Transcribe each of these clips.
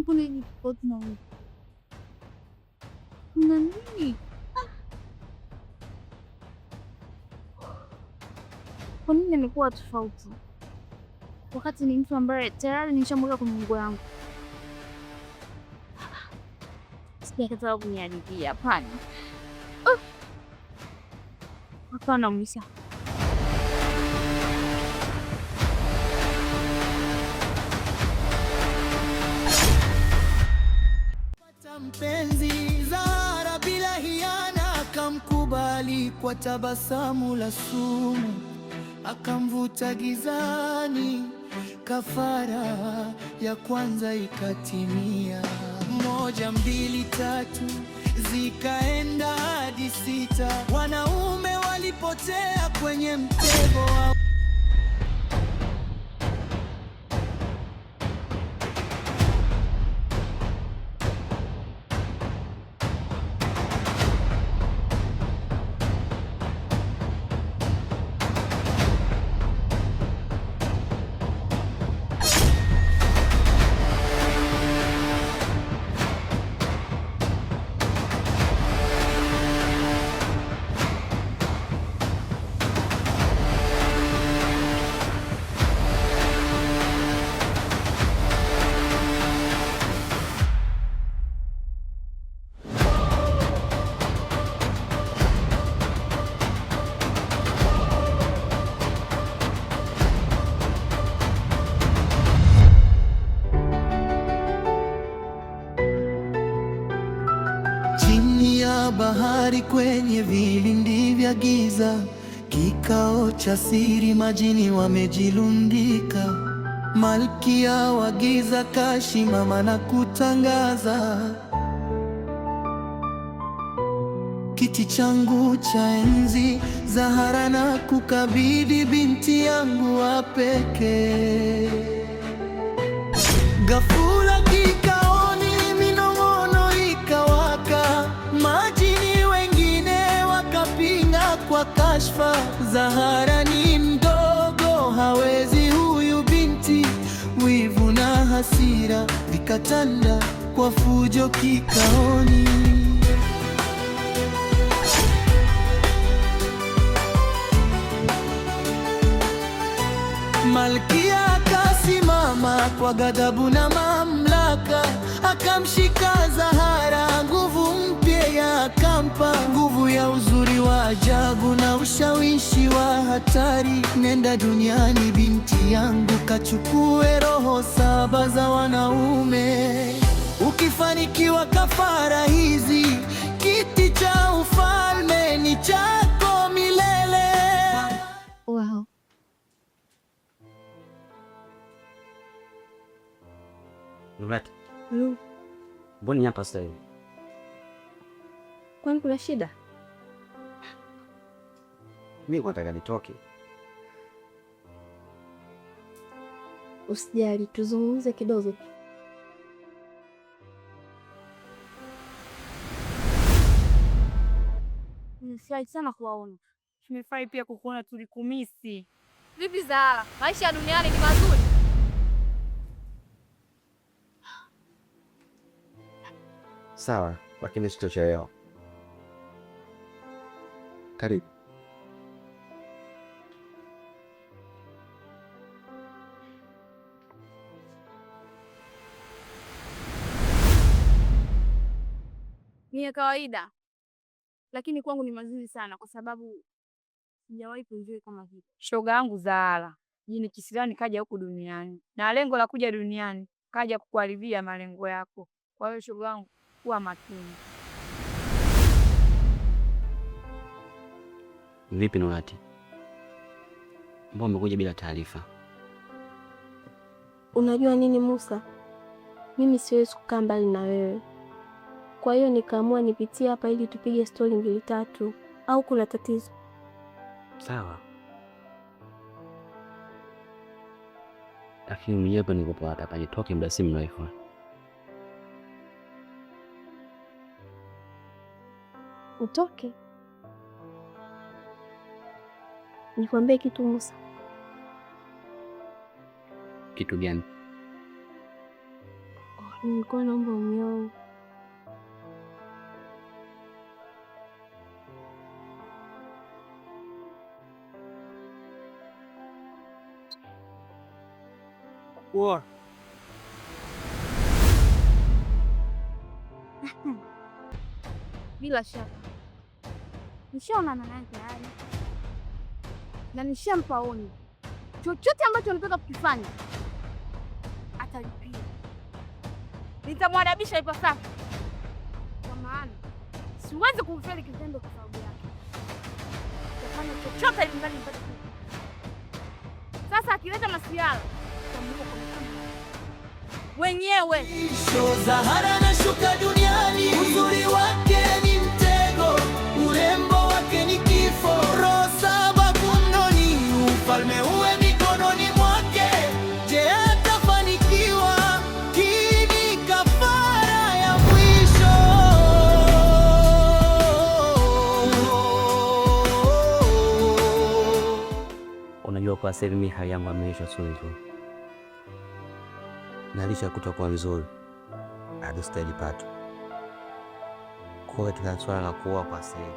Mbona ni tofauti na wewe? Kuna nini? Kwa nini amekuwa tofauti wakati ni mtu ambaye tayari nishamweka kwenye nguo yangu? Sijakataa kuniharibia, hapana. Hapana, Musa. Mpenzi Zahara bila hiana akamkubali kwa tabasamu la sumu, akamvuta gizani. Kafara ya kwanza ikatimia. Moja, mbili, tatu, zikaenda hadi sita. Wanaume walipotea kwenye mtego wa chini ya bahari kwenye vilindi vya giza, kikao cha siri majini wamejilundika. Malkia wa giza kashimama na kutangaza, kiti changu cha enzi Zahara na kukabidhi binti yangu wa pekee. Ghafula kikaoni minong'ono ikawaka, majini wengine wakapinga kwa kashfa. Zahara ni mdogo, hawezi huyu binti. Wivu na hasira vikatanda kwa fujo kikaoni. Malkia akasimama kwa ghadhabu na mamlaka, akamshika Zahara, nguvu mpya ya akampa, nguvu ya uzuri wa ajabu na ushawishi wa hatari. Nenda duniani binti yangu, kachukue roho saba za wanaume. Ukifanikiwa kafara hizi, kiti cha ufalme ni chako milele. Wow. Nurati, mbona hapa sasa hivi? Kwani kuna shida? Mimi nataka nitoke. Usijali, tuzungumze kidogo. Nimefurahi sana kuwaona. Tumefurahi pia kukuona, tulikumisi. Vipi Zahara, maisha ya duniani ni mazuri? Sawa, lakini sitochelewa. Karibu. Ni ya kawaida, lakini kwangu ni mazuri sana kwa sababu sijawahi kuenjoy kama hivi. Shoga yangu Zahara, jini kisirani kaja huku duniani na lengo la kuja duniani kaja kukuharibia malengo yako. Kwa hiyo shoga yangu, kuwa makini. Vipi Nurati, mbona umekuja bila taarifa? Unajua nini Musa, mimi siwezi kukaa mbali na wewe, kwa hiyo nikaamua nipitie hapa ili tupige stori mbili tatu, au kuna tatizo? Sawa, lakini mwenyewe hapa nilipo hapa nitoke muda si mrefu. Utoke? Nikwambie kitu Musa. Kitu gani? Oh, Nilikuwa naomba unioe. Kuoa? Bila shaka nishaonana naye tayari na nishampa onyo, chochote ambacho anataka kukifanya atalipia. Nitamwadabisha ipasavyo, kwa maana siwezi kumfeli kizembe kwa sababu yake. Nitafanya chochote ili mradi nipate kitu. Sasa akileta masiara nitamuua kwa mikono wenyewe. Zahara anashuka duniani, uzuri wake ni mtego, urembo wake ni kifo. Roho saba gundoni, ufalme uwe mikononi mwake. Je, atafanikiwa? Hii ni kafara ya mwisho. Unajua, kwa sasa hivi mimi hali yangu ya maisha sio nzuri, na licha ya kutokuwa vizuri bado sitajipata. Kwa hiyo katika swala la kuoa kwa sasa hivi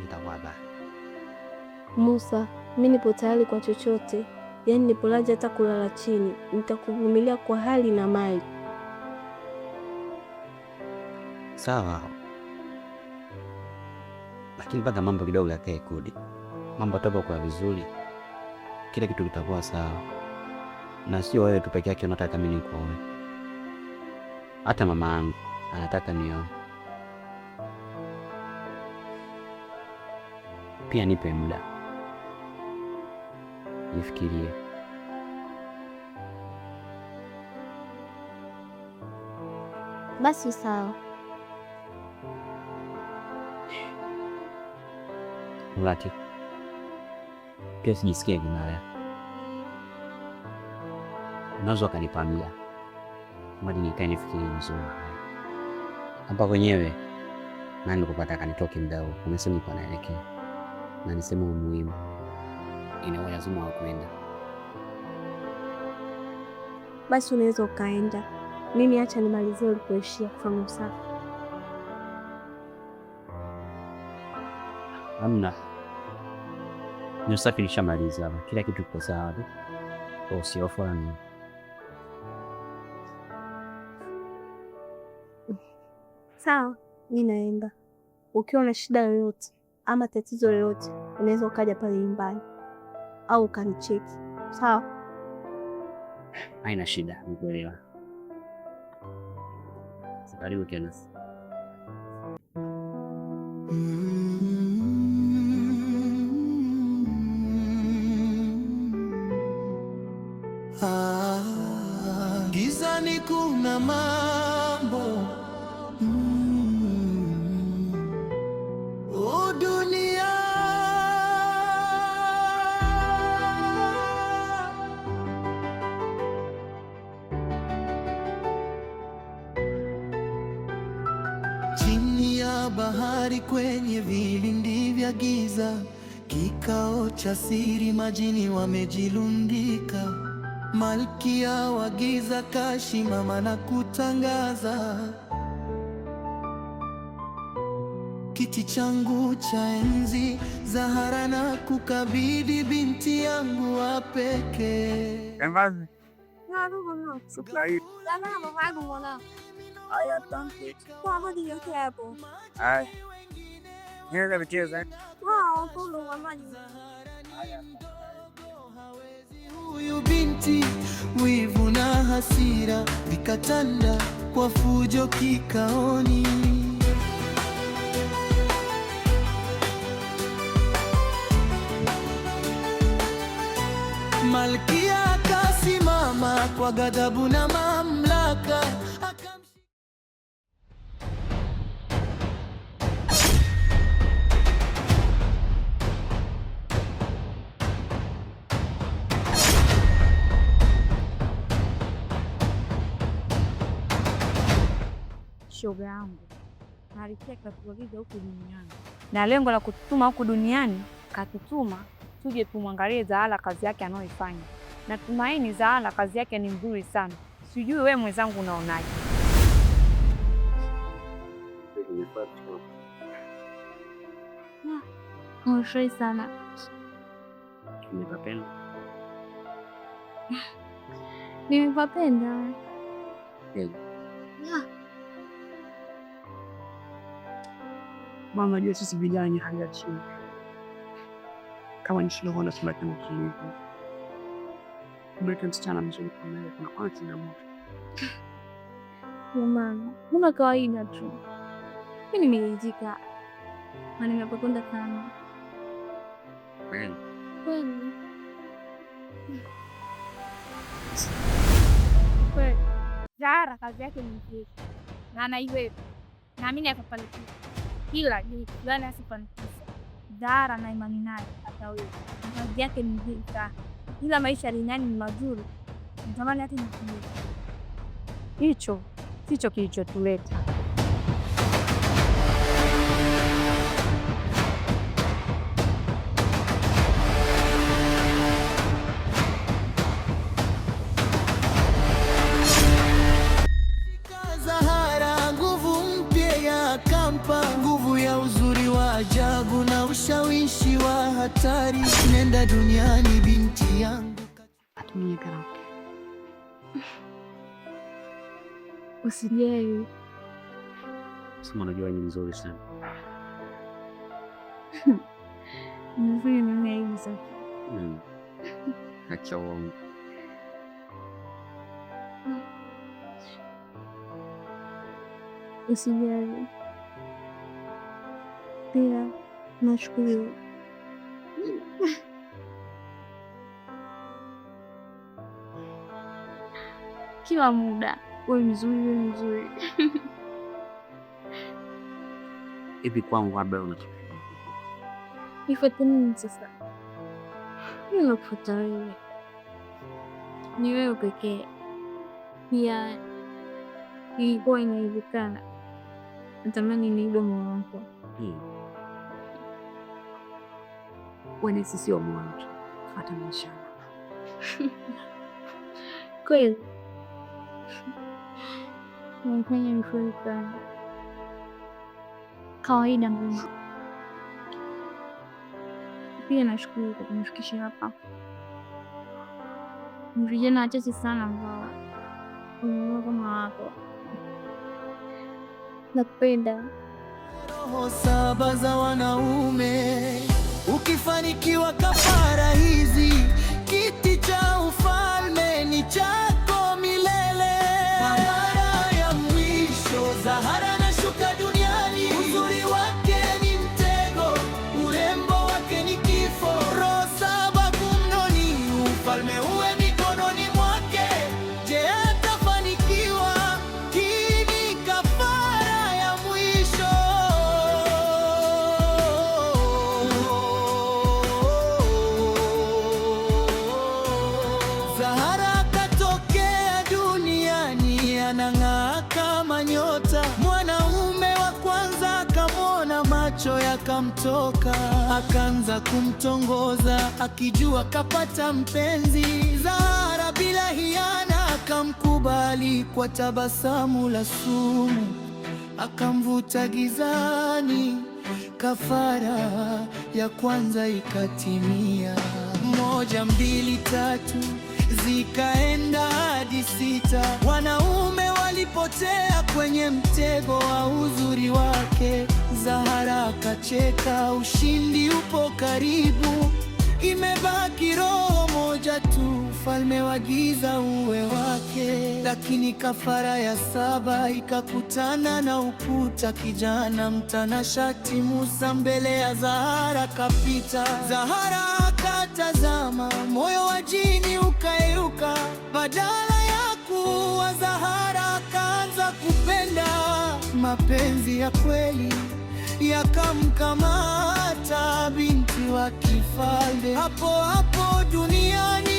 nitakuwa baya. Musa, mi nipo tayari kwa chochote, yaani nipo radhi hata kulala chini, nitakuvumilia kwa hali na mali. Sawa, lakini mpaka mambo kidogo yakae kudi, mambo yatapokuwa vizuri, kila kitu kitakuwa sawa, na sio wewe tu peke yake unataka mimi nikuoe, hata mama yangu anataka nioe pia. Nipe muda nifikirie. Basi sawa. Mlati, pia sijisikie vibaya, unaweza ukanipa muda mradi nikae nifikirie vizuri hapa kwenyewe. Nani kupata kanitoke muda huu, umesema niko naelekea na nisema umuhimu, ina lazima wa kwenda. Basi unaweza ukaenda, mimi acha nimalizie ulipoishia kufanya usafi. Hamna, ni usafi nishamaliza hapa, kila kitu kiko sawa tu, kwa usihofu wala nini. Sawa, mi naenda. Ukiwa na shida yoyote ama tatizo lolote, unaweza ukaja pale nyumbani au ukanicheki. Sawa? Haina shida, nikuelewa. Karibu tena. Ah, gizani kuna mambo. Oh, dunia. Chini ya bahari kwenye vilindi vya giza, kikao cha siri majini wamejilundika. Malkia wa giza kashimama na kutangaza, kiti changu cha enzi, Zahara na kukabidhi binti yangu wa pekee. Huyu binti, wivu na hasira vikatanda kwa fujo kikaoni. Malkia akasimama kwa ghadhabu na mamlaka. Shoga yangu, Malkia katuagiza huku duniani, na lengo la kututuma huku duniani, katutuma tuje tumwangalie Zahara kazi yake anayoifanya. Natumaini Zahara kazi yake ni nzuri sana, Sijui wewe mwenzangu unaonaje? Nimefurahi sana. Nimepapenda. Nimepapenda. Kweli. Mama, najua sisi vijana ni hali ya chini. Kama ni Shilogana tunataka utulivu. Kumleta msichana mzuri kama yeye kunakuwa na changamoto. Jamani, mbona kawaida tu. Mimi nimeridhika na nimepapenda sana. Kweli. Kweli. Kweli. Zahara kazi yake ni nzuri na anaiweza, naamini atafanikiwa, ila ni fulani asifanikisha. Zahara na imani naye ataweza. Kazi yake ni nzuri sana, ila maisha duniani ni mazuri, natamani hata nikiwe. Hicho sicho kilichotuleta. Zahara nguvu mpya ya kampa, nguvu ya uzuri wa ajabu na ushawishi wa hatari. Nenda duniani binti yangu. Atumie karaoke. Usijali. Sema unajua ni mzuri sana. Nzuri namna hivi sasa. Acha uongo. Usijali. Pia nashukuru. Kila muda wewe mzuri, wewe mzuri. Hivi kwangu labda unataka Nifuate nini sasa? Mimi nakufuata wewe, ni wewe pekee. Pia ilikuwa inawezekana, natamani niibe moyo wako. Wewe sio moyo tu. Hata maisha. Kweli unanifanya nifurahi sana. Kawaida mimi pia nashukuru kwa kunifikisha hapa. Ni vijana wachache sana ambao wameamua kama wako. Nakupenda. Roho saba za wanaume, ukifanikiwa kafara hizi, kiti cha ufalme ni chako milele. Kwa mara ya mwisho Zahara anashuka duniani, uzuri wake ni mtego, urembo wake ni kifo. Roho saba gumdoni, ufalme uwe mikononi mwake. Je, atafanikiwa? Hii ni kafara ya mwisho. Zahara akatokea duniani, anang'aa kama nyota. Mwanaume wa kwanza akamwona, macho yakamtoka, akaanza kumtongoza, akijua kapata mpenzi. Zahara bila hiana akamkubali kwa tabasamu la sumu, akamvuta gizani. Kafara ya kwanza ikatimia. 1, 2, 3 zikaenda hadi 6. Wanaume walipotea kwenye mtego wa uzuri wake. Zahara akacheka, ushindi upo karibu. Imebaki roho moja tu, ufalme wa giza uwe wake. Lakini kafara ya 7 ikakutana na ukuta. Kijana mtanashati Musa mbele ya Zahara kapita. Zahara akatazama, moyo wa jini ukayeyuka. Badala ya kuwa Zahara akaanza kupenda. Mapenzi ya kweli yakamkamata binti wa kifalme. Hapo hapo duniani